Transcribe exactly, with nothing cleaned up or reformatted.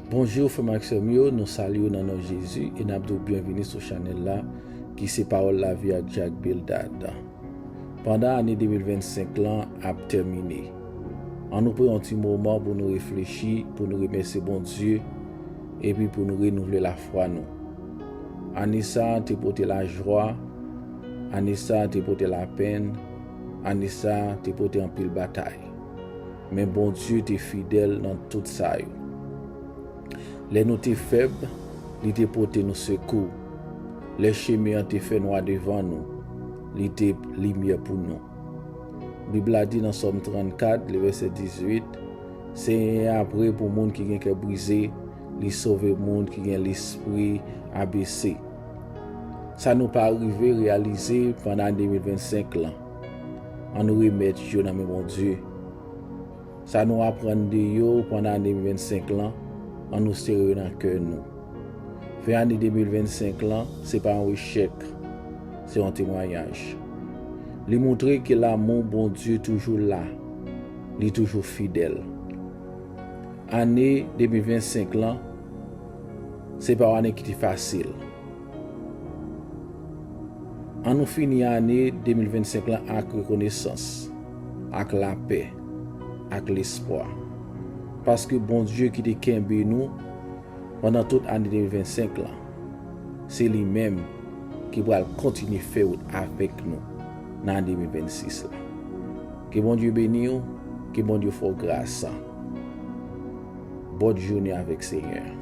Bonjou frè m ak sè m yo, nou salye w nan non Jezi e n ap di w byenvini sou chanèl la ki se Pawòl Lavi ak Jack Bildad. Pandan ane de mil vennsenk lan ap tèmine, ann nou pran yon ti moman pou nou reflechi, pou nou remèsye Bondye epi pou nou renouvle lafwa nou. Ane sa a te pote lajwa, ane sa a te pote lapenn, ane sa a te pote anpil batay. Men Bondye te fidèl nan tout sa yo. Lè nou te fèb, li te pote nou sekou. Lè chemen an te fè nwa devan nou, li te limyè pou nou. Bib la di nan Sòm trannkat, le vèsè dizuit, Senyè a pre pou moun ki gen kè brize, li sove moun ki gen lespri abese. Sa nou pa rive reyalize pandan ane de mil vennsenk lan, ann nou remèt yo nan men Bondye. Sa nou aprann de yo pandan ane de mil vennsenk lan, ann nou sere yo nan kè nou. Fen ane de mil vennsenk lan, se pa yon echèk, se yon temwayaj. Li montre ke lanmou Bondye toujou la, li toujou fidèl. Ane de mil vennsenk lan, se pa yon ane ki te fasil. Ann nou fini ane de mil vennsenk lan ak rekonesans, ak lapè, ak lespwa. Paske Bondye ki te kenbe nou pandan tout ane de mil vennsenk lan, se li menm ki pral kontinye fè wout avèk nou nan ane de mil vennsis la. Ke Bondye beni w, ke Bondye fè w gras. Bòn jounen avèk Senyè a.